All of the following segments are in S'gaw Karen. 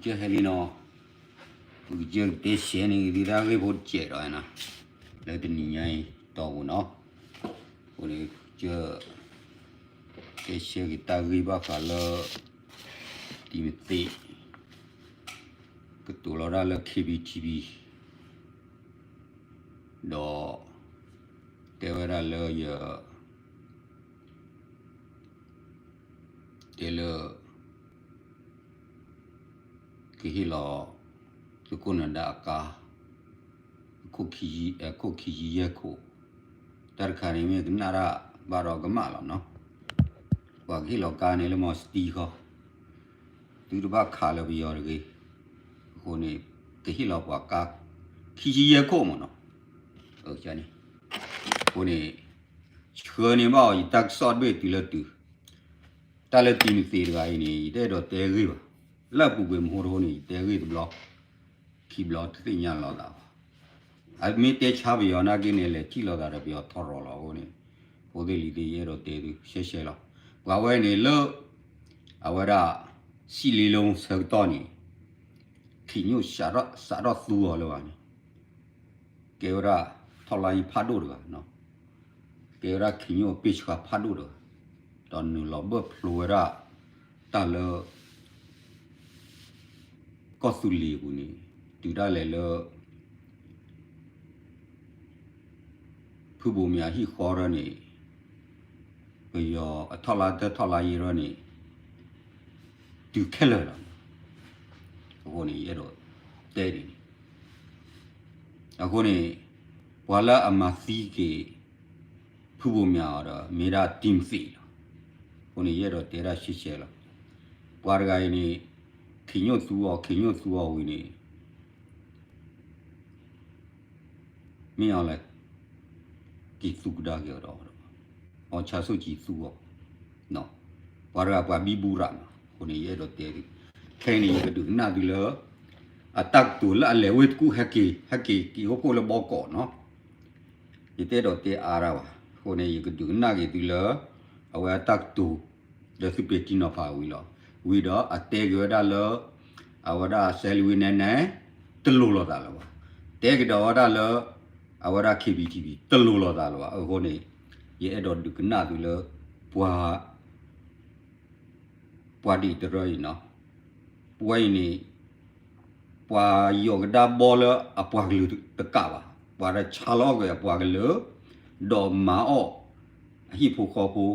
ကဟဲလံနီၤ, ပကစၢၢ်ကတဲရှဲန့ၣ် ဒုးတၢ်ဂ့ၢ်ဖိတစဲးဒီးနီၤ, လၢတနံၤညါအံၤတီၢ်ပူၤနီၤ, အဃိန့ၣ် ကစၢၢ် တဲရှဲက့ၤတၢ်ဂ့ၢ်ဘၣ်ဃးလၢ တံၤမသ့း ကတိၤလီၤတၢ်လၢ ခ့ဘံထံဘံ ဒီး တဲဝဲဒၣ်လၢယ တဲလၢ ကဟ့ၣ်လီၤ သုးခိၣ်နၢၤဒါအကါ အခိၣ်ခံဆံယဲၢ်ခိၣ်, တၢ်တခါန့ၣ်မ့ၢ်ကနၣ်တၢ်ဘၣ်ဒီးကမၣ်လီၤနီၤ, ပှၤကဟ့ၣ်လီၤကါန့ၣ်လၢမီၤစတံဃီ, သုတဘၣ်ခးလၢပယီၤတဂ့ၤ, အဃိန့ၣ် ကဟ့ၣ်လီၤပှၤကါ ခံဆံယဲၢ်ခိၣ်မ့ၢ်နီၤ, အဃိန့ၣ် ဆှၢန့ၢ်ဘၣ်အီၤ ယတၢ်ကစီၣ်တဘ့ၣ်တုၤလၢတုၤ တၢ်လၢတံၤမသ့းတဂၤအံၤန့ၣ် ယတအဲၣ်ဒိးတဲဂ့ၢ်ဘၣ်, လၢအပူၤကွံာ်မဟိတဟိန့ၣ် ယတဲဂ့ၢ်တဘျီ ခံဘျီတသ့ၣ်ညါလီၤသးဘၣ်, အမ့ၢ်တဲဆါပယီၤနာ်က့န့ၣ် လဲၤထံၣ်လိာ်သးဒီးပယီၤထီရီၤလီၤအဃိန့ၣ်, ဖိသ့ၣ်လံၤသ့ၣ် ယအဲၣ်ဒိးတဲသုရှဲရှဲလီၤ, ပှၤဝဲန့ၣ်လၢ အဝဲဒၣ် စံးလ့လိဆၢကတီၢ်န့ၣ် ခ့ၣ်ညိၣ်စးထီၣ်သူအီၤလၢၤဘၣ်န့ၣ် ကဲဝဲဒၣ် ထီလါယံဖးဒိၣ်တဂၤ, ကဲဝဲဒၣ်ခ့ၣ်ညိၣ်အပ့ၢ်ဆှါဖးဒိၣ်တဂၤ, ဒီးနုာ်လီၤဘၢၣ်ဖျိဝဲဒၣ် တၢ်လၢ ကီၢ်သူလ့ၤအပူၤန့ၣ် တုၤဒၣ်လဲာ်လၢ ဖုဘိးမၠးဟံၣ်ဃီထီၣ်န့ၣ် ပယီၤအထီၣ်လါတၢၢ်ထီၣ်လါယဲထီၣ်န့ၣ် တုၤခဲလၢာ်လီၤ, အဃိန့ၣ် ယအဲၣ်ဒိးတဲဒ်န့ၣ်, အဃိန့ၣ် ပှၤလၢအမၤသံက့ၤ ဖုဘိးမၠးအီၤဒီး မ့ၢ်ဒၣ်တံၤမသ့းလီၤ, အဃိန့ၣ် ယအဲၣ်ဒိးတဲဒၣ်ရှဲရှဲလီၤ, ပှၤတဂၤအံၤန့ၣ် ခ့ၣ်ညိၣ်သူအီၤ ခ့ၣ်ညိၣ်သူအီၤဝံၤန့ၣ် မ့ၢ်အီၤလဲၣ်, က့ၤသူကဒါက့ၤအီၤဒီး အီၤဆါဆိၣ်ကံၤသူအီၤ, ပှၤတဂၤပှၤဘံဘူရၤမး, အဃိန့ၣ် ယအဲၣ်ဒိးတဲသု, ခဲအံၤန့ၣ် ယကဒုးကနၣ်သုလၢ အတၢ်ကတိၤလၢအလဲၤဝ့ၢ်တကူၣ် ဟဲက့ၤ ဟဲက့ၤက့ၤအိၣ်ဖှိၣ်လၢဘီကီးနီၤ, ယတအဲၣ်ဒိးတဲအါတၢ်ဘၣ်, အဃိန့ၣ် ယကဒုးကနၣ်က့ၤသုလၢ အဝဲအတၢ်ကတိၤ လၢသုးပ့ၤတံနီၤဖးဝံၤလီၤ, ဝံၤဒီးအတဲက့ၤဝဲဒၣ်လၢ အဝဲဒၣ်စဲးလံဝ့နဲနဲ တလိၤလိာ်သးလၢၤဘၣ်, တဲကဒီးဝဲဒၣ်လၢ အဝဲဒၣ် ခ့ဘံထံဘံ တလိၤလိာ်သးလၢၤဘၣ်, အဃိန့ၣ် ယအဲၣ်ဒိးဒုးကနၣ်သုလၢ ပှၤ ပှၤဒ်တရၢအံၤနီၤ, ပဝဲအံၤန့ၣ် ပှၤယီၤကဒါဘီလၢအပှၤကလုာ်တကးဘၣ်, ပှၤတၢ်ဆါလီၤအီၣ်က့ၤအပှၤကလုာ်, ဒီးမၤအီၣ်အဟံၣ်ဖိဃီဖိ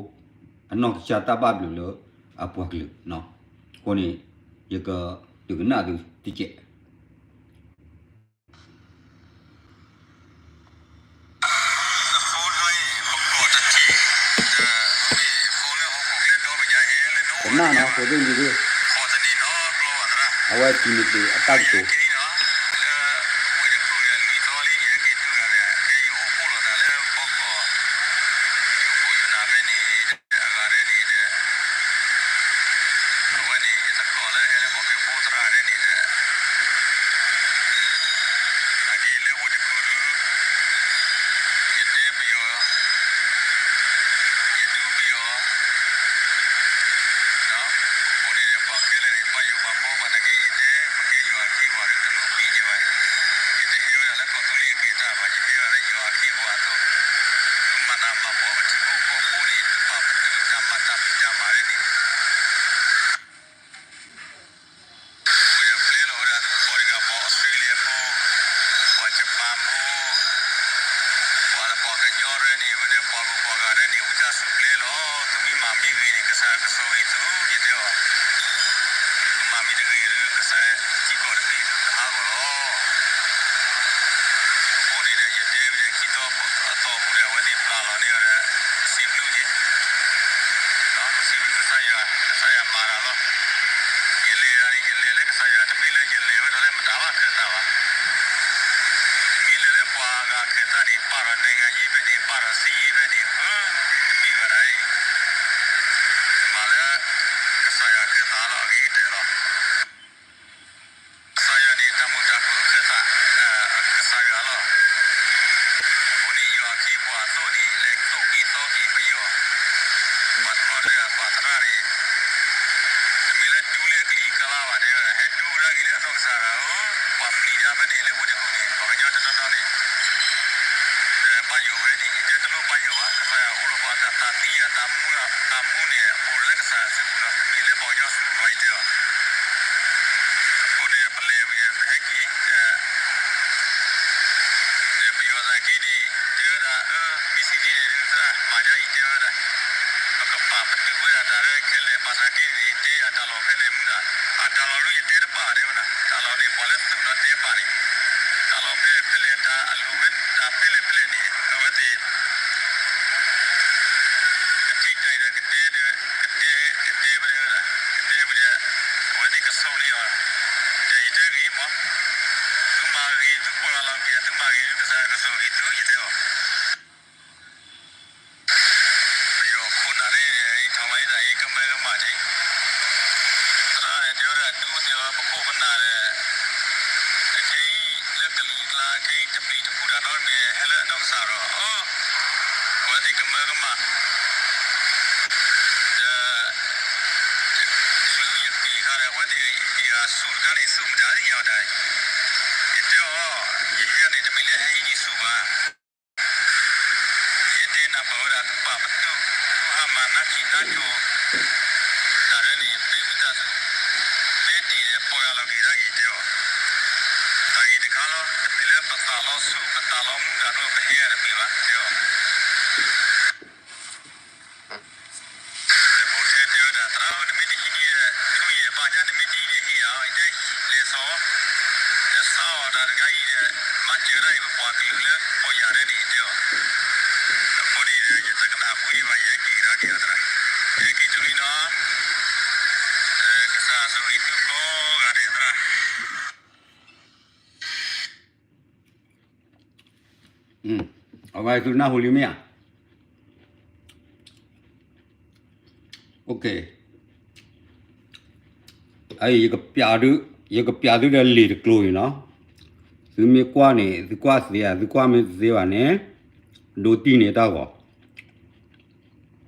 အနီၢ်ကစၢ်တၢ်ဘၣ်ဘျုးလၢအပှၤကလုာ်နီၤ, အဃိန့ၣ် ယကဒုးကနၣ်သုတကဲး ကနၣ်နီၤ ဖိသ့ၣ်လံၤသ့ၣ်, အဝဲတံၤမသ့းအတၢ်ကတိၤ အဃိန့ၣ်ဒီး ပှၤခဲလၢာ်န့ၣ် ဘၣ်ယိၣ်ဘၣ်ဘီဘၣ်နာ်က့ ယတဲ ပကဲယွၤအခ့အပှၤဒီး ဖဲန့ၣ်လၢဝ့ၢ်တကူၣ်န့ၣ် ပှၤကညီတနီၤနီၤန့ၣ် ပာ်ယိၣ်ဖဲန့ၣ် တဲတလိၣ်ပာ်ယိၣ်ဘၣ်, ကစၢ်ယွၤအိၣ်လီၤပှၤတၢ်သးသံယၤ တၢ်မူန့ၣ် အိၣ်လၢကစၢ်ယွၤစုပူၤလီၤ, တမ့ၢ်လၢပှၤကညီစုပူၤဘၣ် ယတဲအီၤ. အဃိန့ၣ် ပလဲၤဝံၤဒီး ပဟဲက့ၤ ဒီးပယီၤသးက့န့ၣ် တဲဝဲဒၣ် အၢ မ့ၢ်စံးဒ်န့ၣ်ဒုး သရၣ်မၤဒ်အံၤ တဲဝဲဒၣ်, ပကပာ်ပတုာ်ဝဲဒၣ်တၢ်လၢခဲလၢာ် ဘၣ်ဆၣ်က့န့ၣ် တဲယၤတၢ်လီၢ်ဖဲလဲၣ်မနုၤဒၣ်, အတၢ်လီၢ်လၢယတဲတဘၣ်တဲဝဲဒၣ်, တၢ်လီၢ်န့ၣ် ပှၤလၢသူၣ်လီၤတဲဘၣ်န့ၣ်, တၢ်လီၢ်ဖဲလဲၣ်ဖဲလဲၣ် တၢ်အလိၣ်ဖဲတၢ်ဖဲလဲၣ်ဖဲလဲၣ်န့ၣ် အဝဲသ့ၣ် ကထံၣ်တၢ်အံၤဒီး ကတဲဒီး ကတဲ ကတဲဝဲဒၣ်, ကတဲဝဲဒၣ် အဝဲသ့ၣ်ကဆိၣ်လံအီၤ, ဒီးယတဲဂ့ၤမး, သုမၤဂ့ၤ သုကွၢ်လီၤက့ၤ သုမၤဂ့ၤ ကစၢ်ကဆိၣ်ဂ့ၤသု ယတဲအီၤ. ပယီၤခိၣ်နၢ်န့ၣ် အံၤထီၣ်မးအံၤတၢ်အံၤကမၢကမၣ်န့ၣ်, သရၣ်န့ၣ်တဲဝဲဒၣ် ဒူသ့ၣ်အီၤ ပခိၣ်ပနၢ်ဒီး အခဲအံၤလၢကလံၤကျါ အခဲအံၤတပျံၤတဖုတၢ်နီတမံၤ ဟဲလၢအနီၢ်ကစၢ်ဒီး အဝဲသ့ၣ်ကမၢကမၣ် ဒီး ချုးယက့ၤခါဒီး အဝဲသ့ၣ်ဟ့ၣ်ဂၤဆူၣ်တခါန့ၣ် ဆူၣ်မတၤလၢယၤတၢ်, ယတဲအီၤ ယဟဲန့ၣ် တမ့ၢ်လၢဟဲဟံးန့ၢ်ဆူၣ်ဘၣ် ယတဲနၢ်ပၢၢ်ဝဲဒၣ် သုပာ်ပတုာ် သုဟးမၤနါဆံးနါစိၤ တၢ်ရဲၣ်န့ၣ် သ့ဝံသးစူၤ တဲတ့ၢ်ဒီး ပီၢ်ယၢ်လီၤက့ၤတၢ်ဂ့ၤတဲအီၤ, တၢ်ဂ့ၤတခါလီၤ တမ့ၢ်လၢပသးလီဆူၣ် ပသးလီမူတၢ်ဒိၣ် ပဟ့ၣ်ဂၤတမ့ၢ်ဘၣ်တဲအီၤ ဒီးဖိထဲတဲဝဲဒၣ် သရၣ်ဧၢ နမ့ၢ်တဟံးန့ၢ်ဒီး ဆူယဲၢ်ဘၣ်ညါ နမ့ၢ်တဟံးန့ၢ်ဟ့ၣ်ယၤအီၤ ယတဲလဲၤစီၤ ဒီးစးအီၤတၢ်တခါအံၤဒီး မၤစၢၤတၢ်အံၤ ပပှၤကလုာ်လၢပီၢ်ယၢ်ဒဲးန့ၣ် ယတဲအီၤ, အဃိန့ၣ်ဒီး ယတကနၣ်ဘၣ်ဘၣ် ယဟဲက့ၤကဒါက့ၤအီၤသရၣ်, ယဟဲက့ၤတုၤလံနီၤ, ကစၢ်ဆိၣ်ဂ့ၤသုကိးဂၤဒဲးသရၣ် အဝဲသုနၢ်ဟူလံမ့ၢ်ဧါ, ယကပျးသုဒီးလံာ်တကျိၤအံၤနီၤ, သုမ့ၢ်ကွၢ်န့ၣ် သုကွၢ်သ့ဧါ, သုကွၢ်မ့ၢ်တသ့ဘၣ်န့ၣ် ဒိတံၢ်န့ၢ်တၢ်ဂီၤ ဒိတံၢ်န့ၢ်တၢ်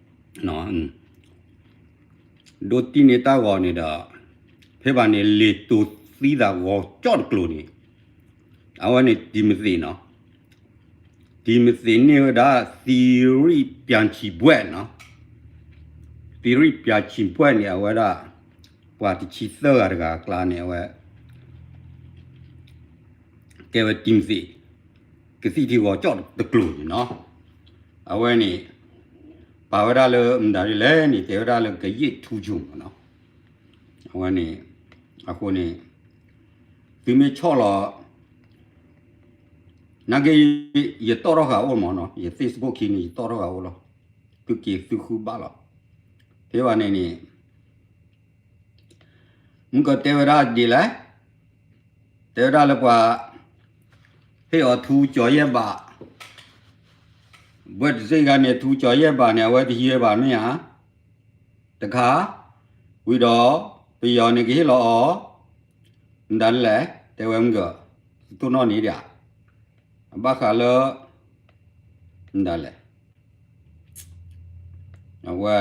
ဂီၤန့ၣ်ဒီး ဖဲဘၣ်န့ၣ် လံာ်တိၤသံသးဂီၤကၠီၣ်တကျိၤန့ၣ်, အဝဲန့ၣ်တံၤမသ့းနီၤ, တံၤမသ့းန့ၢ်ဝဲဒၣ် သံရံၣ်ပၠးဆံးဘှဲၣ်နီၤ, သံရံၣ်ပၠးဆံးဘှဲၣ်န့ၣ် အဝဲဒၣ် ပှၤတဆံသၢဂၤတဂၤအကျါန့ၣ် အဝဲ ကဲဝဲတံၤမသ့း ကသံၣ်ထံဂီၤကၠီၣ်တကျိၤန့ၣ်နီၤ, အဝဲန့ၣ် ပာ်ဝဲဒၣ်လၢမတၤဒ်လဲၣ်န့ၣ် တဲဝဲဒၣ်လၢကယဲၢ်ထူကၠိမ့ၢ်နီၤ, အဝဲန့ၣ် အဃိန့ၣ် သုမ့ၢ်ဆီၣ်လီၤ နာ်က့ ယတီၣ်ထီၣ်ဃာ်အိၣ်မ့ၢ်နီၤ, ယ Facebook ခံန့ၣ် ယတီၣ်ထီၣ်ဃာ်အိၣ်လီၤ, သုက့ၤသုဃုဘၣ်လီၤ, ဖဲဘၣ်န့ၣ်န့ၣ် မုၢ်ကတဲဝဲဒၣ်ဒ်လဲၣ်, တဲဝဲဒၣ်လၢပှၤ ဟ့ၣ်အီၤထူကၠီၤယဲၢ်ဘး, ဘှဲၣ်တစ့ၢ်ဂၤန့ၣ် ထူကၠီၤယဲၢ်ဘးန့ၣ် အဝဲတဟံးဝဲဘၣ်မ့ၢ်ဧါ, တခါ, ဝံၤဒီး ပယီၤန့ၣ်ကဟ့ၣ်လီၤအီၤ, မတၤဒ်လဲၣ်, တဲဝဲမုၢ်က သုတိၢ်နီၣ်န့ၣ်ဒၣ်, အဘၣ်ဃးလၢ မတၤလဲၣ် အဝဲ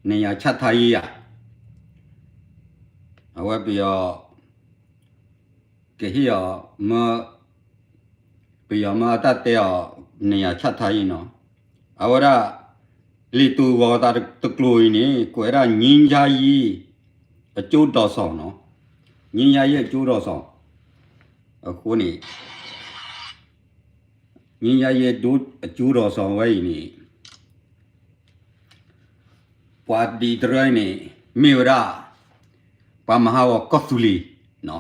နယၤဆၣ်ထါယံၤယၤ, အဝဲပယီၤ ကဟ့ၣ်အီၤမၢ ပယီၤမၢအတၢ်တဲအီၤ နယၤဆၣ်ထါယံၤနီၤ, အဝဲဒၣ် လံာ်တိၤဂီၤသးတကျိၤအံၤန့ၣ် ကွဲးဒၣ် ငြိမ်းချမ်းရေးအကျိုးတော်ဆောင်နီၤ, ငြိမ်းချမ်းရေးအကျိုးတော်ဆောင်, အဃိန့ၣ် ငြိမ်းချမ်းရေးအကျိုးတော်ဆောင်ဝဲအံၤန့ၣ် ပှၤဒ်တရၢအံၤန့ၣ် မ့ၢ်ဝဲဒၣ် ပှၤမၤဟးဂီၤကီၢ်သူလ့ၤနီၤ,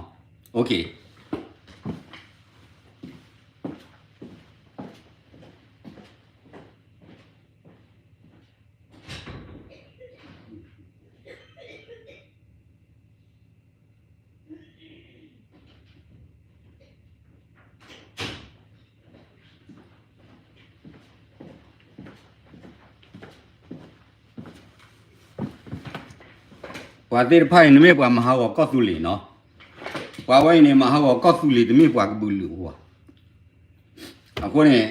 ပှၤသ့ၣ်တဖၣ်အံၤန့ၣ်မ့ၢ်ပှၤမၤဟးဂီၤကီၢ်သူလ့ၤနီၤ, ပှၤဝဲအံၤန့ၣ် မၤဟးဂီၤကီၢ်သူလ့ၤတမ့ၢ်ပှၤကဘုးလုာ်အဃိ, အဃိန့ၣ်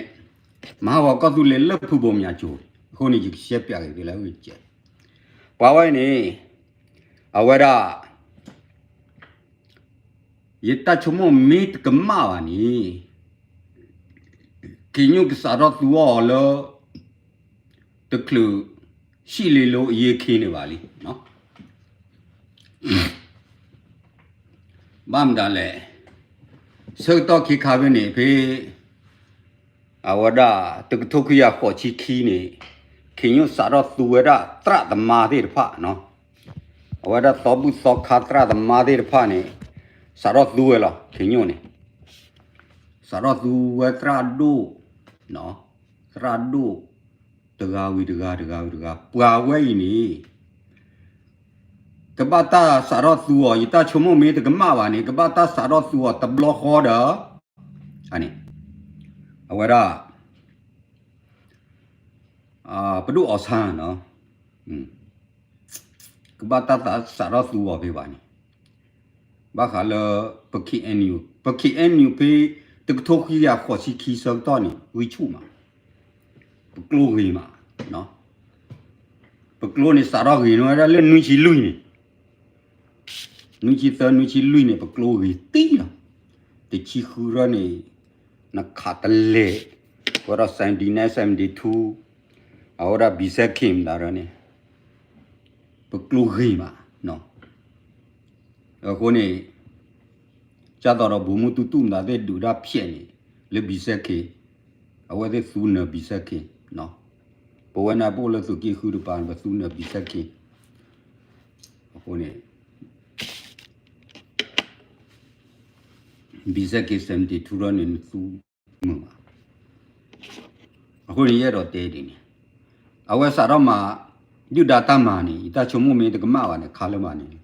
မၤဟးဂီၤကီၢ်သူလ့ၤလၢဖုဘိၣ်မၠးကၠိ, အဃိန့ၣ် ယကရှဲပၠးက့ၤသုလၢအဂ့ၢ်ကဲ, ပှၤဝဲအံၤန့ၣ် အဝဲဒၣ် ယတၢ်ဆိကမိၣ်မ့ၢ်တကမၣ်ဘၣ်န့ၣ်, ခ့ၣ်ညိၣ်ကစးထီၣ်သူအီၤလၢ တချုးဆံးလ့လိအယ့ၢ်ခ့န့ၣ်ဘၣ်လံ. ဘၣ်မတၤလဲၣ်, ဆၢကတီၢ်ခံခါဖဲန့ၣ်ဖဲ အဝဲဒၣ် တကထိခွံကယၤဃိးဆံခံန့ၣ်, ခ့ၣ်ညိၣ်စးထီၣ်သူဝဲဒၣ်သရၣ်သမါသ့ၣ်တဖၣ်, အဝဲဒၣ်သီဘူၣ်သီခါသရၣ်သမါသ့ၣ်တဖၣ်န့ၣ် စးထီၣ်သူဝဲလီၤ. ခ့ၣ်ညိၣ်န့ၣ် စးထီၣ်သူဝဲသရၣ်ဒိၣ်, သရၣ်ဒိၣ် တဂၤဝံၤတဂၤ တဂၤဝံၤတဂၤ ပှၤဝဲအံၤန့ၣ် ကဘၣ်တၢ်စးထီၣ်သူအီၤ, ယတၢ်ဆိကမိၣ်မ့ၢ်တကမၣ်ဘၣ်န့ၣ် ကဘၣ်တၢ်စးထီၣ်သူအီၤတဘျီဃီဒီး အဝဲဒၣ် ပဒိၣ်အီၣ်ဆၣ် ကဘၣ်တၢ်စးထီၣ်သူအီၤဖဲဘၣ်န့ၣ်, ဘၣ်ဃးလၢ ပ K N U, ပ K N U ဖဲ တကထိခွံကယၤဃိးဆံခံဆၢကတီၢ်န့ၣ် ဂံၢ်ဆူၣ်မး, ပကျိဂ့ၤမး, ပကျိန့ၣ် စးထီၣ်ဂ့ၤန့ၣ်ဝဲဒၣ်လၢနွံဆံလွံၢ်န့ၣ်, နွံဆံသၢ နွံဆံလွံၢ်န့ၣ် ပကျိဂ့ၤတံၢ်လီၤ. တဆံဃုရၢန့ၣ် နခးတလဲၤ ဝဲဒၣ် seventy nine seventy two, အဝဲဒၣ် ဘံၣ်စဲၣ်ခ့ မတၤရၢန့ၣ် ပကျိဂ့ၤမး, အဃိန့ၣ် ကၢ်သိးဒီး ဗိုလ်မှူး တူတူ မတၤသ့ၣ်ဒုးတၢ်ဖျဲးန့ၣ် လၢ ဘံၣ်စဲၣ်ခ့, အဝဲသ့ၣ်သူနၢၤ ဘံၣ်စဲၣ်ခ့, ပဝဲန့ၣ်ပအိၣ်လၢသုးက့ဃုတပၤန့ၣ် ပသူနၢၤ ဘံၣ်စဲၣ်ခ့, အဃိန့ၣ် ဘံၣ်စဲၣ်ခ့ seventy two ထူၣ်ထီၣ်န့ၣ် နသူမုာ်ဘၣ်. အဃိန့ၣ် ယအဲၣ်ဒိးတဲဒ်န့ၣ်, အဝဲစးထီၣ်မၤ ဒုၣ်ဒါတၢ်မၤန့ၣ် ယတၢ်ဆိကမိၣ်မ့ၢ်တကမၣ်ဘၣ်န့ၣ် ခါလၢမၤန့ၣ်,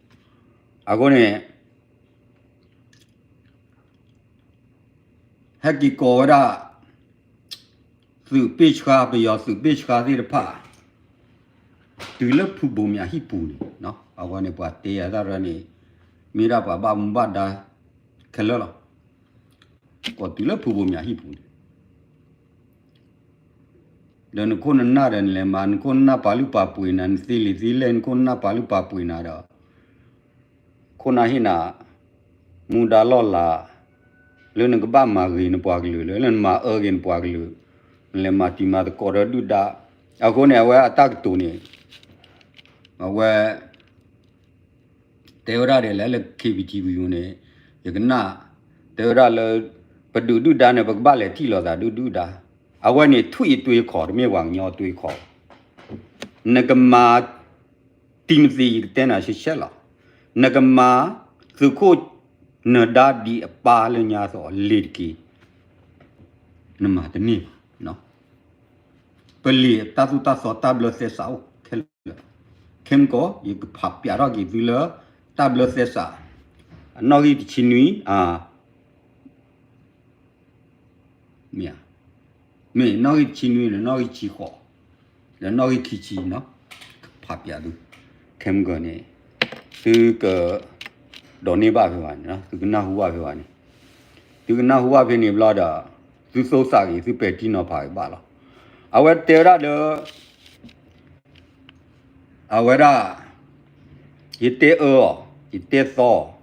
အဃိန့ၣ် ဟဲက့ၤကိးဝဲဒၣ် သုးပ့ၢ်ဆှါ ပယီၤသုးပ့ၢ်ဆှါသ့ၣ်တဖၣ် တုၤလၢဖုဘိးမၠးဟံၣ်ပူၤန့ၣ်, အဝဲန့ၣ်ပှၤတဲယၤတၢ်ရၢန့ၣ် မ့ၢ်ဒၣ်ပှၤဘၣ်မူဘၣ်ဒါခဲလၢာ်လီၤ. ကိးတုၤလၢဖုဘိးမၠးဟံၣ်ပူၤန့ၣ် ဒီးနခိၣ်နနၢ်ဒီးနလဲၤမၤ နခိၣ်နနၢ်ပာ်လုၢ်ပာ်ပှ့ၤနၤ နသ့လံာ်သ့လဲၢ် နခိၣ်နနၢ်ပာ်လုၢ်ပာ်ပှ့ၤနၤဒီး ခိၣ်နၢ်ဟ့ၣ်နၤ မူဒါလီၢ်လၤ လၢနကဘၣ်မၤဂ့ၤနပှၤကလုာ် လၢနမၤအၢဂ့ၤနပှၤကလုာ် နလဲၤမၤတံၤမၤသကိးဒီးဒုၣ်ဒါ. အဃိန့ၣ် အဝဲအတၢ်ကတိၤန့ၣ် အဝဲ တဲဝဲဒၣ်ဒ်လဲၣ်လၢ K B T V န့ၣ် ယကနၣ် တဲဝဲဒၣ်လၢ ပဒုးဒုၣ်ဒါန့ၣ် ပကဘၣ်လဲၤထံၣ်လိာ်သးဒုၣ်ဒုၣ်ဒါ. အဝဲန့ၣ်ထွံၣ်အသွ့ခီၣ် တမ့ၢ်ပှၤကညီအသွ့ခီၣ် နကမၤ တံၤမသ့း ယကတဲနၤရှဲရှဲလီၤ. နကမၤ သုးခိၣ်နၢၤဒါဒ်အပၢ်လၢညါသိးလ့ၤတက့ၢ်. နမၤတန့ၢ်ဘၣ်. ပလံာ်တၢ်သိၣ်တၢ်သီတၢ်ဘျၢသဲစးအိၣ်ခဲလၢာ်. ခဲမုၢ်ကီၢ် ယကဖးပျးထီၣ်က့ၤသုလၢ တၢ်ဘျၢသဲစး အနီၣ်ဂံၢ်တဆံနွံ မ့ၢ်ဧါ, မ့ၢ်နီၣ်ဂံၢ်တဆံနွံ နီၣ်ဂံၢ်တဆံဃိး ဒီးနီၣ်ဂံၢ်ခံဆံနီၤ, ဖးပျးသု, ခဲမုၢ်ကီၢ်န့ၣ် သုက ဒိးန့ၢ်ဘၣ်ဖဲဘၣ်န့ၣ် သုကနၢ်ဟူဘၣ်ဖဲဘၣ်န့ၣ်, သုကနၢ်ဟူဘၣ်ဖဲန့ၣ်ဘျီဒီး သုသူသးက့ၤ သုပဲာ်ထံနီၤဖးက့ၤဘၣ်လီၤ. အဝဲတဲဝဲဒၣ်လၢ အဝဲဒၣ် ယတဲအၢအီၤ ယတဲသီအီၤ,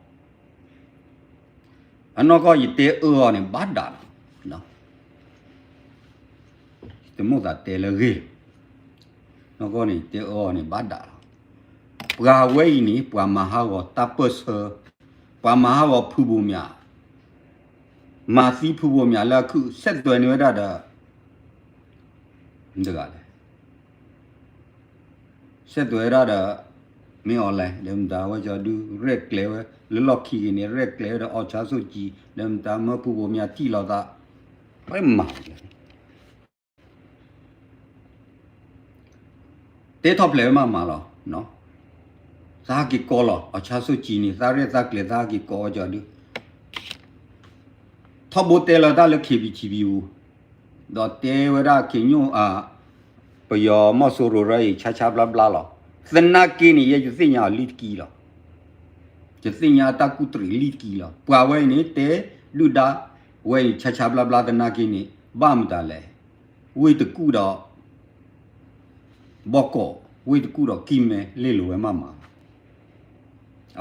အနီၢ်ကီၢ်ယတဲအၢအီၤန့ၣ် ဘၣ်ဒၣ်လီၤ. တမိၣ်သးတဲလၢဂ့ၢ်, နီၢ်ကီၢ်န့ၣ် ယတဲအၢအီၤန့ၣ် ဘၣ်ဒၣ်လီၤ. ပှၤဝဲအံၤန့ၣ် ပှၤမၤဟးဂီၤတၢ်ပၢၢ်ဆၢ, ပှၤမၤဟးဂီၤဖုဘိးမၠး, မၤသံဖုဘိးမၠးလၢအခု ဆက်သွယ်န့ၢ်ဝဲဒၣ်ဒီး မတၤတဂၤလဲၣ် ဆက်သွယ်ဝဲဒၣ်ဒီး မင်းအောင်လှိုင် ဒီးမတၤဝဲကီဒု ရဲၣ်ကျဲၤဝဲ လၢလီၢ်ခံက့ၤန့ၣ် ရဲၣ်ကျဲၤဝဲဒီး အောင်ဆန်းစုကြည် ဒီးမတၤမၢဖုဘိးမၠးထံၣ်လိာ်သး ပမၤလဲၣ် တဲထီၣ်ဖျဲးဝဲမးမးလီၤ. သးဟဲက့ၤကိးလီၤ အောင်ဆန်းစုကြည်န့ၣ် သးရဲၣ်သးကျဲၤ သးဟဲက့ၤကိးဝဲကီဒု ထီဘိတဲလီၤတၢ်လၢ K B T V ပူၤ, ဒီးတဲဝဲဒၣ် ခ့ၣ်ညိၣ် ပယီၤမီၢ်စိရိၤရၢအံၤ ဆါဆါဘျါဘျါလီၤ. သနာ်က့န့ၣ် ယဲယသ့ၣ်ညါအီၤလံတကံလီၤ. ယသ့ၣ်ညါအတၢ်ကူၣ်တရံးလံတကံလီၤ. ပှၤဝဲအံၤန့ၣ် တဲဒုၣ်ဒါဝဲအံၤ ဆါဆါဘျါဘျါသနာ်က့န့ၣ် ဘၣ်မတၤလဲၣ်. ဝ့ၢ်တကူၣ်ဒီး ဘီကီး ဝ့ၢ်တကူၣ်ဒီးကံၢ်မဲ လ့ၣ်လိၤဝဲမးမး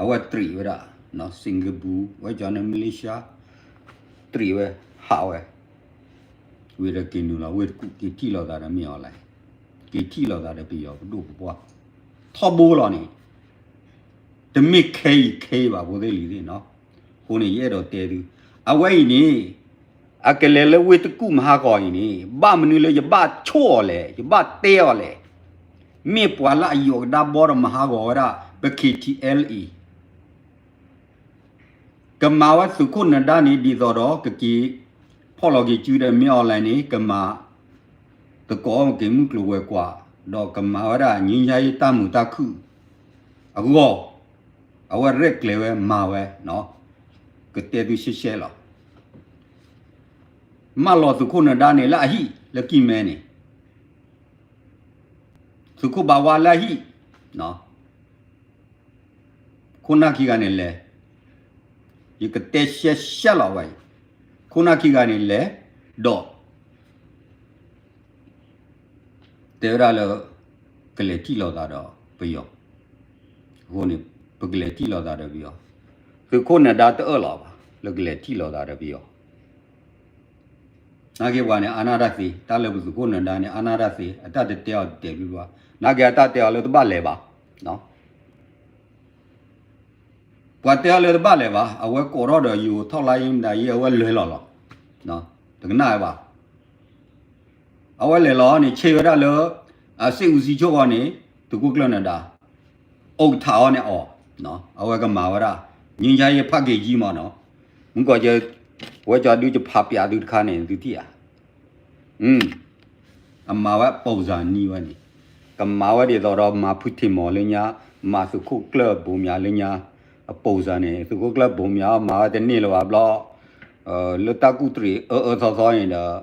အဝဲတရံးဝဲဒၣ် Singapore ဝဲကၠီန့ၣ် Malaysia တြံးဝဲ ဟးဝဲ ဝံၤဒီးက့ၤနုာ်လီၤဝ့ၢ်တကူၣ် က့ၤထံၣ်လိာ်သးဒီးမ့ၢ်အီၤလဲၣ်, က့ၤထံၣ်လိာ်သးဒီးပယီၤပဒိၣ်ပပှၢ် ထီဘိလီၤန့ၣ် တမ့ၢ်ခဲအံၤခဲအံၤဘၣ် ဖိသ့ၣ်လံၤသ့ၣ်နီၤ. အဃိန့ၣ် ယအဲၣ်ဒိးတဲသု အဝဲအံၤန့ၣ် အကလဲၤလၢဝ့ၢ်တကူၣ်မဟါဂီၤအံၤန့ၣ် ဘၣ်မနုၤလၢယဘၣ်ဆိၣ်အီၤလဲၣ် ယဘၣ်တဲအီၤလဲၣ်. မ့ၢ်ပှၤလၢအယိးကဒါဘီဒီးမဟါဂီၤဝဲဒၣ် ပ ခ့ထံအဲလ်အ့ ကမၤဝဲသုးခိၣ်နဒါန့ၣ် ဒ်သိးဒီးကက့ၤ ဖီၣ်လီၤက့ၤစုဒီးမ့ၢ်အီၤလဲၣ်န့ၣ် ကမၤ သကိးက့ၤမုၢ်ကျိၤဝဲၤကွာ် ဒီးကမၤဝဲဒၣ် ငြိမ်းချမ်းရေး တၢ်မုာ်တၢ်ခုၣ်အဂီၢ် အဝဲရဲၣ်ကျဲၤဝဲမၤဝဲ ကတဲသုရှဲရှဲလီၤ. မၢလီၤသုးခိၣ်နဒါန့ၣ်လၢအဟံၣ်လၢကံၢ်မဲန့ၣ် သုးခိၣ်ဘးဝါလၢအဟံၣ် ခိၣ်နၢ်ခံဂၤန့ၣ်လဲၤ, ယကတဲရှဲရှဲလီၤဝဲအံၤ, ခိၣ်နၢ်ခံဂၤန့ၣ်လဲၤ, ဒီး တဲဝဲဒၣ်လၢ ကလဲၤထံၣ်လိာ်သးဒီးပယီၤ, အဃိန့ၣ် ပကလဲၤထံၣ်လိာ်သးဒီးပယီၤ, သုးခိၣ်နဒါတအၢၣ်လီၤဘၣ် လၢကလဲၤထံၣ်လိာ်သးဒီးပယီၤ နာ်က့ပှၤန့ၣ် အါနၢ်တၢ်သ့, တၢ်လၢပသုးခိၣ်နဒါန့ၣ် အါနၢ်တၢ်သ့, အတၢ်တတဲအီၤတတဲာ်ဘျုးဘျီ, နာ်က့အတၢ်တဲအီၤလၢတဘၣ်လဲၤဘၣ်, ပှၤတဲအီၤလၢတဘၣ်လဲၤဘၣ်, အဝဲကိးထီၣ်ဒီးယိၤထီၣ်လါယံမတၤယံ အဝဲလဲၤလီၤလီၤ, တကနၣ်ဝဲဘၣ်, အဝဲလဲၤလီၤန့ၣ် ဆ့ဝဲဒၣ်လၢ အစ့ၣ်အူစံဆိၣ်ဃီန့ၣ် သုးခိၣ်ကျၢၢ်နဒါ အိၣ်ကထးအီၤန့ၣ်အီၤ, အဝဲကမၤဝဲဒၣ် ငြိမ်းချမ်းရေး package မးနီၤ, မုၢ်ကီး ဝဲကၠီဒုးကဖးပၠးသုတခါန့ၣ် သုထံၣ်ဧါ, အမၤဝဲအပိစၢ်နံၤဝဲန့ၣ်, ကမၤဝဲဒ်သိးဒီးမၤဖုထံးမီၤလၢညါ, မၤသုးခိၣ်ကျၢၢ်ဘိးမၠးလၢညါ, အပိစၢ်န့ၣ် သုးခိၣ်ကျၢၢ်ဘိးမၠးမၤဝဲတန့ၢ်လၢၤဘၣ်ဘျီ, လၢတၢ်ကူၣ်တရံးအၢအၢသီသီန့ၣ်ဒီး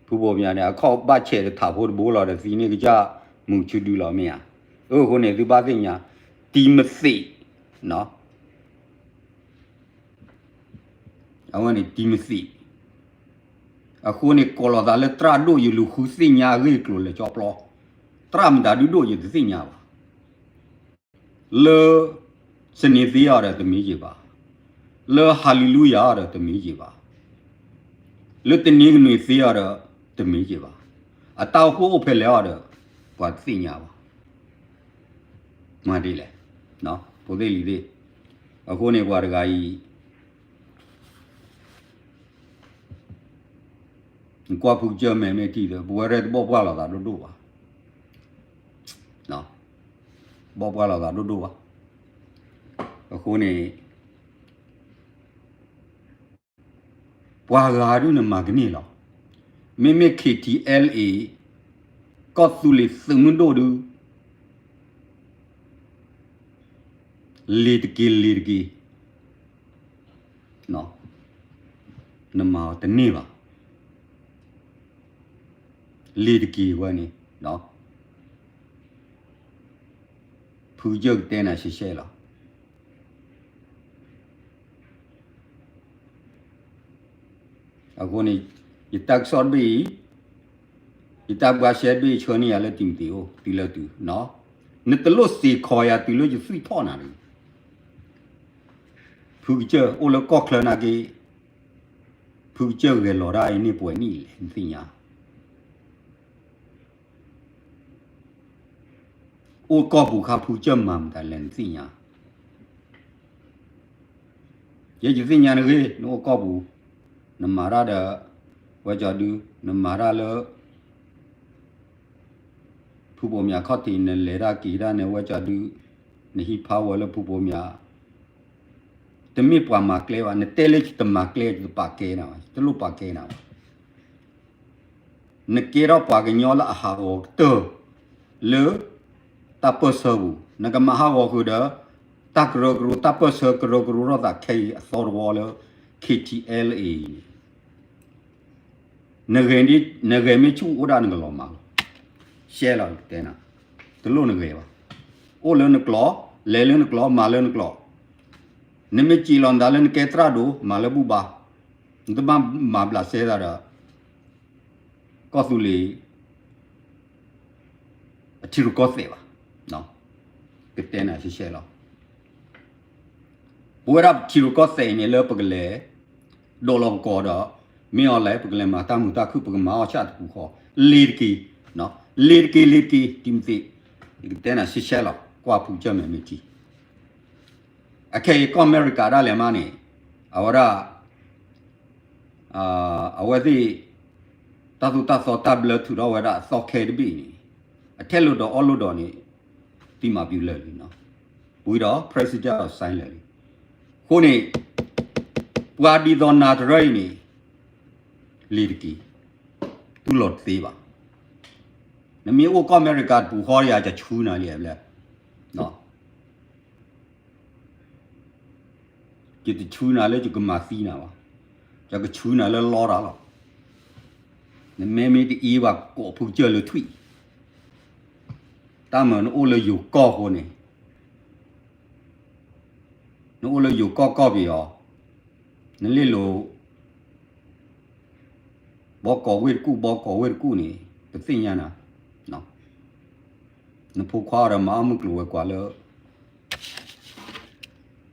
ဖုဘိးမၠးန့ၣ် အခီၣ်ဘၣ်ဆဲးတထးဖိတဘိလီၤဒီး သံန့ၢ်ကစၢ်မုာ်ဆူဒုလီၤမ့ၢ်ဧါ, အဃိန့ၣ် သုဘၣ်သ့ၣ်ညါ, တံၤမသ့း အဝဲန့ၣ်တံၤမသ့း, အဃိန့ၣ် ကိးလီၤသးလၢသရၣ်ဒိၣ် ယလူၤဃုသ့ၣ်ညါအဂ့ၢ်အကျိၤလၢကၠီပျီ, သရၣ်မတၤဒုဒိၣ်ယတသ့ၣ်ညါဘၣ်, လၢ စနေသ့အီၤဒီးတမ့ၢ်က့ၤဘၣ်, လၢ Hallelujah အီၤဒီးတမ့ၢ်က့ၤဘၣ်, လၢတနင်္ဂနွေသ့အီၤဒီးတမ့ၢ်က့ၤဘၣ်, အတၢ်အိၣ်ဖှိၣ်အိၣ်ဖဲလဲၣ်အီၤဒီး ပှၤတသ့ၣ်ညါဘၣ်, မၤဒ်လဲၣ်, ဖိသ့ၣ်လံၤသ့ၣ်, အဃိန့ၣ်ပှၤတဂၤအံၤ နကွၢ်ဖုကစၢၢ်မဲာ်မ့ၢ်ထံဒီး ပဝဲရဲၣ်တဘီၣ်ပှၢ်လိာ်သးဒိၣ်ဒိၣ်ဘၣ်, ဘီၣ်ပှၢ်လိာ်သးဒိၣ်ဒိၣ်ဘၣ်, အဃိန့ၣ် ပှၤဂၤဒုးနမၤကန့ၢ်လီၤ, မ့မ့ၢ် ခ့ထံအဲလ်အ့ ကီၢ်သူလ့ၤသုးမုၢ်ဒိၣ်ဒုး လ့ၤတက့ၤလ့ၤတက့ၤ, နမၤအီၤတန့ၢ်ဘၣ်, လ့ၤတက့ၤဝဲန့ၣ်, ဖုကစၢၢ်ကတဲနၤရှဲရှဲလီၤ. အဃိန့ၣ် ယတၢ်ကစီၣ်တဘ့ၣ်အံၤ, ယတၢ်ဘှါရှဲတဘ့ၣ်အံၤ ဆှၢန့ၢ်ယၤလၢတံၤမသ့းအိၣ် တုၤလၢတုၤ, နတလိၣ်စ့ၢ်ကီးယၤတုၤလၢယသွံၣ်ထီၣ်နၤတဂ့ၤ, ဖုကစၢၢ်အိၣ်လၢကီၢ်ချၢနာ်က့, ဖုကစၢၢ်ဂဲၤလီၤတၢ်အံၤန့ၢ်ပှဲၤနံၣ်လဲၣ် နသ့ၣ်ညါ အိၣ်ကီၢ်ပူၤခါ ဖုကစၢၢ်မၤမတၤလဲၣ် နသ့ၣ်ညါ, ယဲယသ့ၣ်ညါနဂ့ၤ နအိၣ်ကီၢ်ပူၤ, နမၤတၢ်ဒီး ဝဲကၠီဒု, နမၤတၢ်လၢ ဖုဘိးမၠးခီၣ်ထံး နလဲၤတၢ်က့ၤတၢ်န့ၣ် ဝဲကၠီဒု, နဟံးဖးဝဲလၢဖုဘိးမၠး, တမ့ၢ်ပှၤမၤကျဲဘၣ်, နတဲလၢယတမၤကျဲ ယတပာ်ကဲနၤဘၣ်, ယတလိၣ်ပာ်ကဲနၤဘၣ်. နကဲထီၣ်ပှၤကညီလၢအဟးဂီၤကတၢၢ် လၢတၢ်ပၢၢ်ဆၢပူၤ, နကမၤဟးဂီၤဃုာ်ဒီး တၢ်ကရၢကရိ တၢ်ပၢၢ်ဆၢကရၢကရိထီၣ်သးခဲအံၤအသီတဝီလၢ ခ့ထံအဲလ်အ့ အံၤန့ၣ် နဂဲၤမ့ၢ်ဆူၣ်အိၣ်ဒၣ်နကလီၤမၢ်လီၤ. ရှဲလီၤတဲနၤ, တလိၣ်နဂဲၤဘၣ်. အိၣ်လၢနကျိာ်, လဲၤလၢနကျိာ်, မၤလၢနကျိာ်. နမ့ၢ်စံးလီၤနသးလၢနကဲသရၣ်ဒိၣ်, မၤလၢဘူၣ်ဘါ, နတဘၣ်မၤဘျးစဲသးဒီး ကီၢ်သူလ့ၤ အထံရူၢ်ကီၢ်သဲးဘၣ်. ကတဲနၤရှဲရှဲလီၤ. ပဝဲဒၣ်ပထံရူၢ်ကီၢ်သဲးအံၤန့ၣ်လၢပကလဲၤ ဒိးလီၤပကိးဒီး မ့ၢ်အီၤလဲၣ် ပကလဲၤမၤတၢ်မုာ်တၢ်ခုၣ် ပကမၤအီၣ်ဆၣ်တပူၤဃီ လ့ၤတက့ၤ, လ့ၤတက့ၤ လ့ၤတက့ၤ တံၤမသ့း, ယကတဲနၤရှဲရှဲလီၤ ကွၢ်ဖုကစၢၢ်မဲာ်မ့ၢ်ထံ အခဲအံၤကီၢ်အမဲရကၤဒၣ်လဲာ်မးန့ၣ် အဝဲဒၣ် အဝဲသ့ၣ် တၢ်သိၣ်တၢ်သီတၢ်ဘျၢထုးထီၣ်ဝဲဒၣ်အသီခဲတဘ့ၣ်အံၤန့ၣ် အထဲလိၤဒီးအီၣ်လိၤဒီးန့ၣ် သံမၤပျူၤလၢာ်လံနီၤ, ဝံၤဒီး president အ sign လၢာ်လံ, အဃိန့ၣ် ပှၤဒ်သိးနၤတရၢအံၤန့ၣ် လ့ၤတက့ၤ တူၢ်လိာ်တသ့ဘၣ်, နမ့ၢ်အိၣ်ကီၢ်အမဲရကၤတပူၤဃီဒီးယၤ ယဆှုနၤလံဘျဲၣ် ယတဆှုနၤလၢယကမၤသံနၤဘၣ်, ယကဆှုနၤလၢလီတၢ်လီၤ. နမ့ၢ်မ့ၢ်တအ့ဘၣ်ကိးဖုကစၢၢ်လၢထွံၣ်, တၢ်မၤနအိၣ်လၢယိၤကီၢ်အဃိန့ၣ်, နအိၣ်လၢယိၤကီၢ်ကီၢ်ပယီၤ, နလ့ၣ်လိၤ ဘီကီးဝ့ၢ်တကူၣ် ဘီကီးဝ့ၢ်တကူၣ်န့ၣ် ပသ့ၣ်ညါနၤ, နဖိခွါအီၤဒီးမၤအီၣ်မုၢ်ကျိၤဝဲၤကွာ်လၢ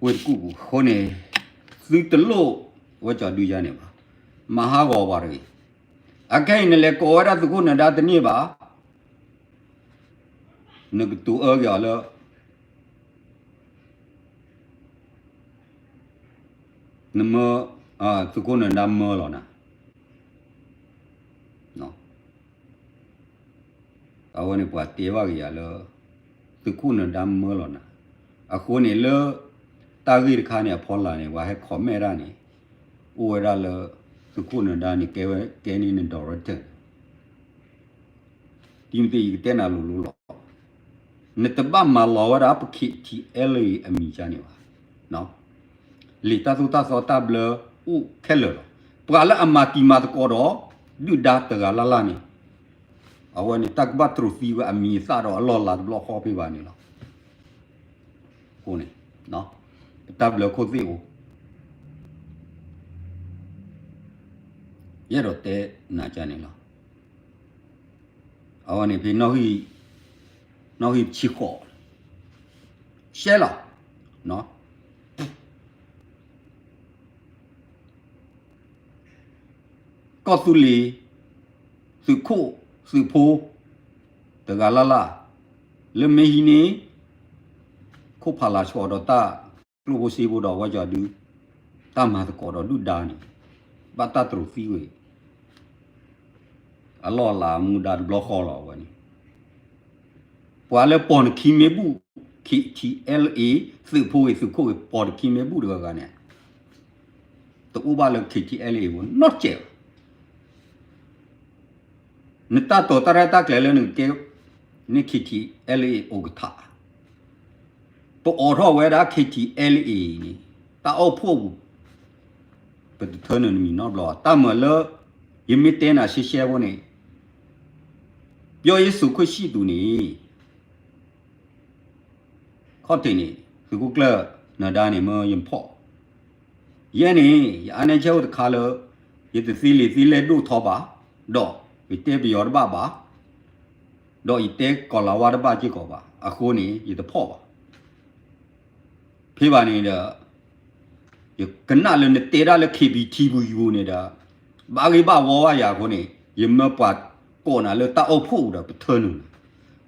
ဝ့ၢ်တကူၣ်ပူၤအဃိန့ၣ်, သုတလိၣ်ဝဲကၠီၤဒုယါန့ၣ်ဘၣ်, မၤဟးဂီၤပှၤတဂ့ၤ. အခဲအံၤနလဲၤကိးဝဲဒၣ်သုးခိၣ်နၢၤဒါတန့ၢ်ဘၣ်, နကတိၤအၢက့ၤအီၤလၢ နမၢ, သုးခိၣ်နၢၤဒါမၢလီၤနၤ, အဝဲန့ၣ်ပှၤတဲဘၣ်က့ၤယၤလၢ သုးခိၣ်နၢၤဒါမၢလီၤနၤ, အဃိန့ၣ်လၢ တၢ်ဂ့ၢ်တခါန့ၣ် အဖီလာ်န့ၣ် ပှၤဟဲ comment ဒၣ်န့ၣ် အိၣ်ဝဲဒၣ်လၢ သုးခိၣ်နၢၤဒါန့ၣ် ကဲဝဲကဲန့ၢ်န director တံၤမသ့း ယကတဲနၤလိၤလိၤလီၤ. နတဘၣ်မၤလီၤဝဲဒၣ်ပ K T L A အမံၤကန့ၣ်ဘၣ်. လံာ်တၢ်သိၣ်တၢ်သီတၢ်ဘျၢအိၣ်ခဲလၢာ်လီၤ. ပှၤလၢအမၤတံၤမၤသကိးဒီး ဒုၣ်ဒါတဂၤလၢ်လၢ်န့ၣ် အဝဲန့ၣ်တၢ်ကဘၣ်တြူာ်သံဝဲအမံၤအသၣ်ဒီးအလီၢ်လၤတဘျီဃီဖဲဘၣ်န့ၣ်လီၤ. အဃိန့ၣ် ပတၢ်ဘျၢခိၣ်သ့ၣ်အိၣ် ယအဲၣ်ဒိးတဲနၤကန့ၣ်လီၤ. အဝဲန့ၣ်ဖဲ နီၣ်ဂံၢ်ဆံဃိး ရှဲလီၤ. ကီၢ်သူလ့ၤ သုးခိၣ်သုးဖိ တဂၤလၢ်လၢ် လၢမ့ၢ်ဟံးန့ၢ် ခိၣ်ဖးလာ်ဆီဒီးတၢ်ကျိၣ်ဖိစ့ဖိဒီးဝဲကၠီဒု တၢ်မၤသကိးဒီးဒုၣ်ဒါန့ၣ် ဘၣ်တၢ်တြူာ်သံဝဲ အလီၢ်အလၤမူဒါတဘျီဃီလီၤ အဝဲန့ၣ် ပှၤလၢပိာ်နခံမ့ၢ်ဘူၣ် K T L A သုးဖိဂ့ၤ သုးခိၣ်ဂ့ၤ ပိာ်နခံမ့ၢ်ဘူၣ်တဂၤဂၤန့ၣ် တအိၣ်ဘၣ်လၢ K T L A အပူၤနီတစဲးဘၣ်. နတၢ်တိာ်တၢ်ရဲၣ်တၢ်ကျဲၤလၢနကကဲန့ၢ် K T L A အိၣ်ကထါ ပအိးထီၣ်ဝဲဒၣ် K T L A န့ၣ် တၢ်အိၣ်ဖှိၣ်ပူၤ ပတထၢနုာ်နမံၤနီတဘျီဘၣ်. တၢ်မၤလၢ ယမ့ၢ်တဲနၤရှဲရှဲဖိန့ၣ် ပျီယ့ၣ်ၡူးခရံာ်စံးသူန့ၣ် ခီၣ်ထံးန့ၣ် သုးခိၣ်ကျၢၢ်နၢၤဒါန့ၣ် မၢယဖီၣ် ယဲန့ၣ် ယအါန့ၢ်ဆၢအိၣ်တခါလၢ ယတသ့လံာ်သ့လဲၢ်ဒိၣ်ထီဘၣ်, ဒီးယတဲပယီၤတဘၣ်ဘၣ်, ဒီးယတဲကီၤလၤဝါတဘၣ်စ့ၢ်ကီးဘၣ်. အဃိန့ၣ် ယတဖီၣ်ဘၣ်. ဖဲဘၣ်န့ၣ်ဒီး ယကနၣ်လၢနတဲဒၣ်လၢ K B T ပူၤယူၤန့ၣ်ဒီး ဘၣ်ဂ့ၢ်ဘၣ်ဝီဘၣ်ယၤအဃိန့ၣ် ယမၢပှၤကိးနၤလၢတၢ်အိၣ်ဖှိၣ်ပူၤဒီး ပထၢနုာ်နၤ,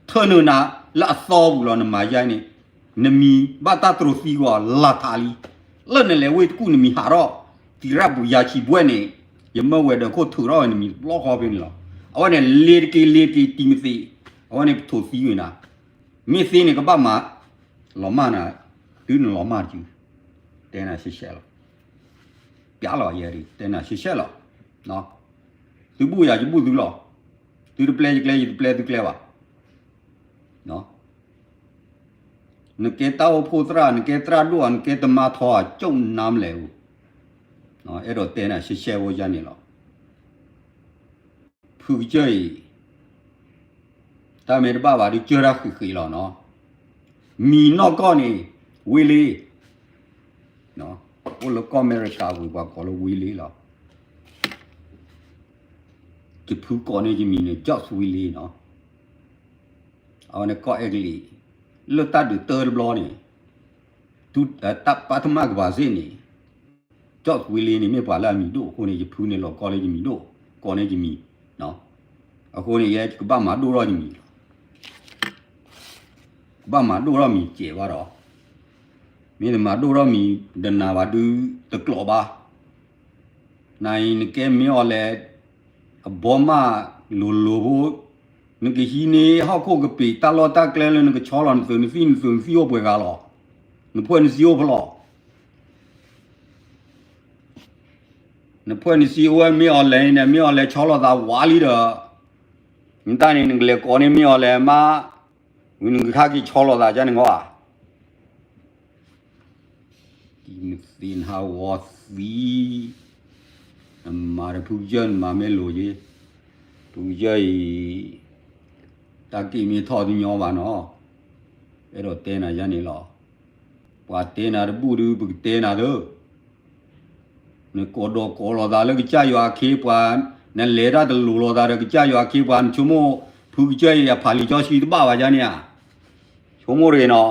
ထၢနုာ်နၤလၢအသီပူၤလီၤ. နမၤယါန့ၣ် နမံၤဘၣ်တၢ်တြူာ်သံဂီၤလၤထးလံ. လၢနလဲၤဝ့ၢ်တကူၣ်နမံၤဟးထီၣ် သံရၣ်ပူၤယၤဆံးဘှဲၣ်န့ၣ် ယမၢဝဲၤဒၢးခိၣ်ထုးထီၣ်ဝဲနမံၤတဘျီဃီဖဲန့ၣ်လီၤ. အဝဲန့ၣ် လ့ၤတက့ၤ လ့ၤတက့ၤ တံၤမသ့း, အဝဲန့ၣ်ပထိးသံဝဲနၤ, မ့ၢ်သ့န့ၣ်ကဘၣ်မၤ လီၤမၢ်နၤ, တုၤနလီၤမၢ်တစု, တဲနၤရှဲရှဲလီၤ. ပျးလီၤယဲဒၣ် တဲနၤရှဲရှဲလီၤ. သုဘူၣ်ယၤယဘူၣ်သုလီၤ. သုတပျဲယကျဲ ယတပျဲသုကျဲဘၣ်. နကဲတၢ်အိၣ်ဖှိၣ်သရၣ် နကဲသရၣ်ဒိၣ်ဧါ နကဲတမါထီဧါ ကၠိၣ်နါမလဲၣ်ဧိၤ, အဲၣ်ဒိးတဲနၤရှဲရှဲဖိယါန့ၣ်လီၤ. ဖုကစၢၢ်အံၤ တၢ်မ့ၢ်တဘၣ်ဘၣ်ဒီး ကၢၢ်တၢ်ဃံးဃံးလီၤနီၤ. မံၤနီၢ်ကီၢ်န့ၣ် ဝ့လ့ အိၣ်လၢကီၢ်အမဲရကၤဝံၤ ပှၤကိးလၢဝ့လ့လီၤ. ယဖုကိးန့ၢ်ယမံၤန့ၣ် George ဝ့လ့နီၤ. အဝဲန့ၣ်ကီၢ်အဲကလံး လၢတၢ်ဒုးတၢတဘျီန့ၣ် တၢ်ပထမကမ္ဘာစစ်န့ၣ် ကၠီၣ်ဝ့လ့န့ၣ် မ့ၢ်ပှၤလၢအမံၤဒိၣ်အဃိန့ၣ် ယဖုန့ၣ်လီၤကီလၢယမံၤဒိၣ် ကိးန့ၢ်ယမံၤ, အဃိန့ၣ် ယကဘၣ်မၤဒိၣ်ထီၣ်ယမံၤလီၤ. ကဘၣ်မၤဒိၣ်ထီၣ်မံၤစဲးဘၣ်ဒီး, မ့ၢ်တမၤဒိၣ်ထီၣ်မံၤ တနာ်ဘၣ်ဒုးတကျိးဘၣ်. နအံၤနကဲမ့ၢ်အီၤလဲၣ်, အဘီမးလိၤလိၤဖိ, နကဟံးန့ၢ်ဟီၣ်ခိၣ်ကပ့ၤတၢ်လီၢ်တၢ်ကျဲလၢနကဆီလီၤနသုးနသံၣ် နသုးနသံၣ်အိၣ်ပှဲၤဂၤလီၤ. နဖှဲနစံအိၣ်ဖဲလဲၣ်. နဖှဲနစံအိၣ်ဝဲမ့ၢ်အီၤလဲၣ်န့ၣ် မ့ၢ်အီၤလဲၣ်ဆီလီၤသးဝါလံဒီး, နတၢ်န့ၣ် နကလဲၤကိးန့ၢ်မ့ၢ်အီၤလဲၣ်မး, ဝံၤနကခါက့ၤဆီလီၤသးကန့ၣ်မး. တံၤမသ့းနဟးဂီၤသံ, နမၤဒီးဖုကစၢၢ်နမၤမ့ၢ်လိၤက့ၤ, ဖုကစၢၢ်အံၤ တၢ်က့ၢ်မ့ၢ်ထီၣ်တညီဘၣ်နီၤ, အဲၣ်ဒိးတဲနၤယၤန့ၣ်လီၤ. ပှၤတဲနၤတဘူၣ်ဒုး ပကတဲနၤသၢ နကိးဒီးကိးလိာ်သးလၢကစၢ်ယွၤအခ့အပှၤ, နလဲၤတၢ်တလိၤလိာ်သးဒီးကစၢ်ယွၤအခ့အပှၤ နဆိကမိၣ်ဖုကစၢၢ်အံၤအဖးလံာ်စီဆှံတဘၣ်ဘၣ်ယါန့ၣ်ဧါ. ဆိကမိၣ်တဂ့ၤနီၤ,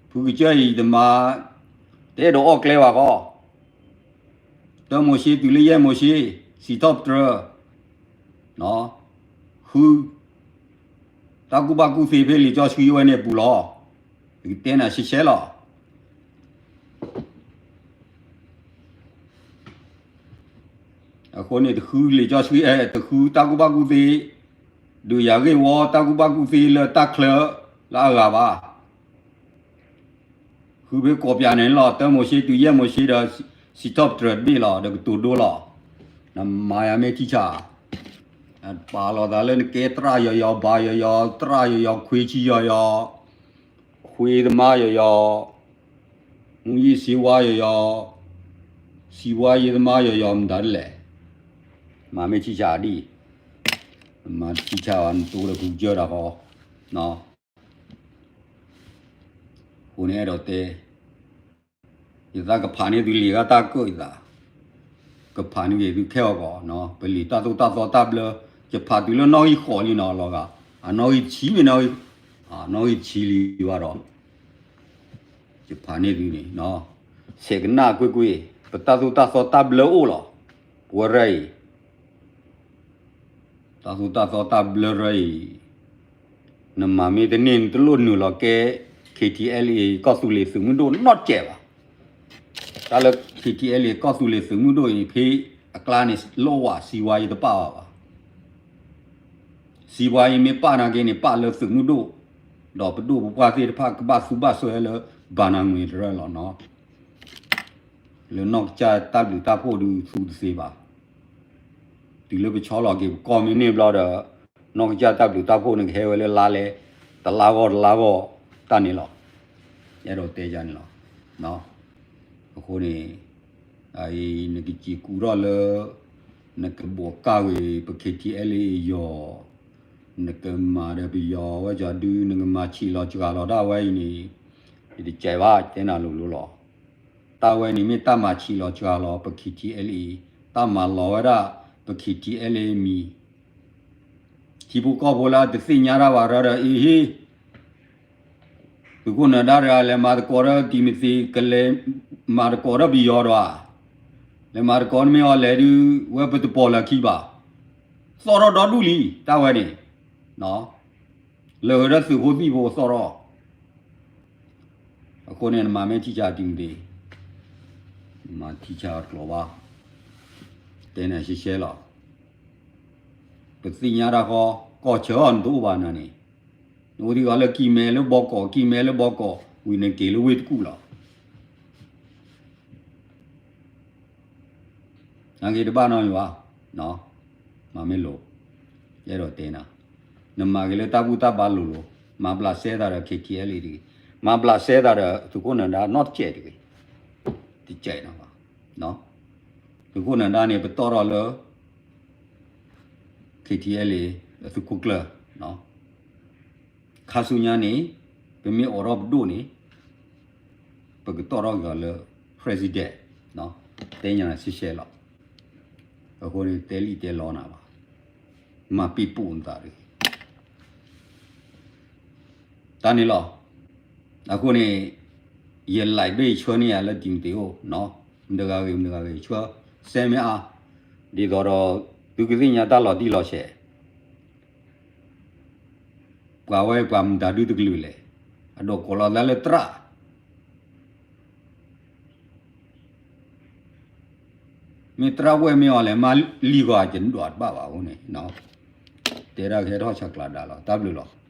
ဖုကစၢၢ်အံၤတမၤ, တအဲၣ်ဒိးအီၣ်ကျဲဘၣ်ဃီ, တၢမိၤၡ့တုၤလၢယဲၢ်မိၤၡ့, စံးထီၣ်ပတြၢၤ, ဃု တၢ်ကူၣ်ဘၣ်ကူၣ်သ့ဖဲလံာ်စီဆှံဝဲန့ၣ်အပူၤလီၤ. ယကတဲနၤရှဲရှဲလီၤ. အဃိန့ၣ် တဃုလံာ်စီဆှံ, တဃုတၢ်ကူၣ်ဘၣ်ကူၣ်သ့, ဒုးယၤဂ့ၢ်ဝီတၢ်ကူၣ်ဘၣ်ကူၣ်သ့လၢတၢ်ချၢလၢအဂၤဘၣ်. ဃုဖဲကိးပၠးန့ၣ်လီၤ, တၢမိၤၡ့တုၤယဲၢ်မိၤၡ့ဒီး စံးထီၣ်ပတြၢၤတဘ့ၣ်လီၤ, ဒီးကတိၤဒိလီၤ. နမၤယၤမ့ၢ်ထံဆး, ပာ်လီၤသးလၢနကဲသရၣ်ယီၤယီၤ ဘါယီၤယီၤ သရၣ်ယီၤယီၤ ခွ့ဆံယီၤယီၤ ခွ့သမားယီၤယီၤ, မူးယစ်ဆေးဝါးယီၤယီၤ, စီးပွားရေးသမားယီၤယီၤ မတၤဒ်လဲၣ်. မၤမ့ၢ်ထံဆးဒ်အံၤ, မၤထံဆးဘၣ် နတိဒီးဖုကစၢၢ်တၢ်ဃီ, အဃိန့ၣ်အဲၣ်ဒိးတဲ ယသးကဖးန့ၢ်သုလံာ်ဂၤတၢ်ကၢၣ်ယသး, ကဖးန့ၢ်က့ၤသုခဲအံၤကီး, ပလံာ်တၢ်သိၣ်တၢ်သီတၢ်ဘျၢ, ယဖးတုၤလၢနီၣ်ဂံၢ်ဃိးလံနီၤလီၤဂာ်, အနီၣ်ဂံၢ်ဆံမ့ၢ်နီၣ်ဂံၢ်, အနီၣ်ဂံၢ်ဆံလံဘၣ်ဒီး, ယဖးန့ၢ်သုန့ၣ်, ဆဲးကနၣ်ကွ့ၢ်ကွ့ၢ်, ပတၢ်သိၣ်တၢ်သီတၢ်ဘျၢအိၣ်လီၤ, ပဝဲရၢအံၤ တၢ်သိၣ်တၢ်သီတၢ်ဘျၢရၢအံၤ, နမၤမ့ၢ်တန့ၢ် နတလိၣ်နုာ်လီၤကဲ KTLA ကီၢ်သူလ့ၤသုးမုၢ်ဒိၣ်နီတစဲးဘၣ်. တၢ်လၢ KTLA ကီၢ်သူလ့ၤသုးမုၢ်ဒိၣ်အံၤ ဖဲအကျါန့ၣ် လီဝဲ စီးပွားရေးတပာ်ဘၣ်ဘၣ်. စီးပွားရေးမ့ၢ်ပာ်နာ်က့န့ၣ် ပာ်လၢသုးမုၢ်ဒိၣ်, ဒီးပဒိၣ်ပပှၢ်သ့ၣ်တဖၣ်ကဘၣ်သူဘၣ်စွဲလၢဘဏ္ဍာငွေတရၢလီၤနီၤ. လၢနီၢ်ကစၢ်တၢ်ဘျုးတၢ်ဖှိၣ်ဒုးသူတသ့ဘၣ်. တုၤလၢပဆီလီၤက့ၤပကီၢ်မ့ၢ်န့ၢ်ဘျီဒီး နီၢ်ကစၢ်တၢ်ဘျုးတၢ်ဖှိၣ်န့ၣ်ကဟဲဝဲလၢလါလဲ, တလါဂီၢ်တလါဂီၢ်တၢ်န့ၣ်လီၤ. အဲၣ်ဒိးတဲယၤန့ၣ်လီၤ. အဃိန့ၣ် နကစံးကူထီၣ်လၢ နကဘိးကၢ်ဝံၤ ပ KTLA ယီၤ, နကမၤဒီးပယီၤဝဲကီဒု နကမၤဆံးလီၤစှၤလီၤဒၣ်ဝဲအံၤန့ၣ် ယတကဲဘၣ် တဲနၤလိၤလိၤလီၤ. တၢ်ဝဲန့ၣ်မ့ၢ်တၢ်မၤဆံးလီၤစှၤလီၤ ပ KTLA အံၤ, တၢ်မၤလီၤဝဲဒၣ် ပ KTLA အံၤမံၤ ထံဖိကီၢ်ဖိလၢတသ့ၣ်ညါတၢ်ဘၣ်ရၢဒီး အ့ဟ့, သုးခိၣ်နၢၤဒါတဂၤ လဲၤမၤသကိးဒီးတံၤမသ့း ကလဲၤမၤသကိးဒီးပယီၤဒီးဧါ, လဲၤမၤသကိးမ့ၢ်အီၤလဲၣ်ဒုး ဝဲပတပိာ်လၢခံဘၣ်. သီၣ်ထီၣ်ဒီဒူၣ်လံ တၢ်ဝဲန့ၣ်, လၢာ်ဝဲဒၣ်သုးဖိသံၣ်ဖိသီၣ်ထီၣ် အဃိန့ၣ် နမၤမ့ၢ်ထံဆးတံၤမသ့း, မၤထံဆးတကျိၤဘၣ်, တဲနၤရှဲရှဲလီၤ. ပသ့ၣ်ညါတၢ်ဃီ, ကီၢ်ဆၢအီၤနတအိၣ်ဘၣ်နၤန့ၣ်, နအိၣ်ဒံးဂီၤလၢကံၢ်မဲလၢဘီကီး, ကံၢ်မဲလၢဘီကီး, ဝံၤနက့ၤလၢဝ့ၢ်တကူၣ်လီၤ. နာ်က့တဘၣ်နီတမံၤဘၣ်, မၤမ့ၢ်လိၤ, ယအဲၣ်ဒိးတဲနၤ, နမၤက့ၤလၢတၢ်ဘူၣ်တၢ်ဘါလိၤလိၤ, မၤဘျးစဲသးဒီး KTLA တဂ့ၤ, မၤဘျးစဲသးဒီးသုးခိၣ်နၢၤဒါနီတစဲးတဂ့ၤ, တစဲးနီဘၣ်. သုးခိၣ်နၢၤဒါန့ၣ် ပတီၢ်ထီၣ်လၢ KTLA သုးခိၣ်ကျၢၢ် ခါဆူညါန့ၣ် ပမ့ၢ်အိးထီၣ်ပဒိၣ်န့ၣ် ပကတီၢ်ထီၣ်က့ၤအီၤလၢ president, တဲညါရှဲရှဲလီၤ. အဃိန့ၣ် တဲလံတဲလီနၤဘၣ်, မၤပံာ်ပူၣ်နသးတဂ့ၤ. တၢ်န့ၣ်လီၤ. အဃိန့ၣ် ယလဲၤဒၣ်ယဆှၢန့ၢ်ယၤလၢတံၤမသ့းအိၣ်, မတၤဂၤဂ့ၤ မတၤဂၤဂ့ၤ ဆှၢ စဲမ့ၢ်အါ, ဒ်သိးဒီး သုကသ့ၣ်ညါတၢ်လီၤတံၢ်လီၤဆဲး, ပှၤဝဲပှၤမတၤဒုတကလုာ်လဲၣ်, အဒိးကိးလီၤသးလၢသရၣ် မ့ၢ်သရၣ်ဝဲမ့ၢ်အီၤလဲၣ် မၤလံၤဂီၤ ယတဒွးတဘၣ်ဘၣ်အဃိန့ၣ်, တဲဒၣ်ကဟဲထီၣ်ဆၢကျါဒါလီၤ တၢ်ဘျုးလီၤ.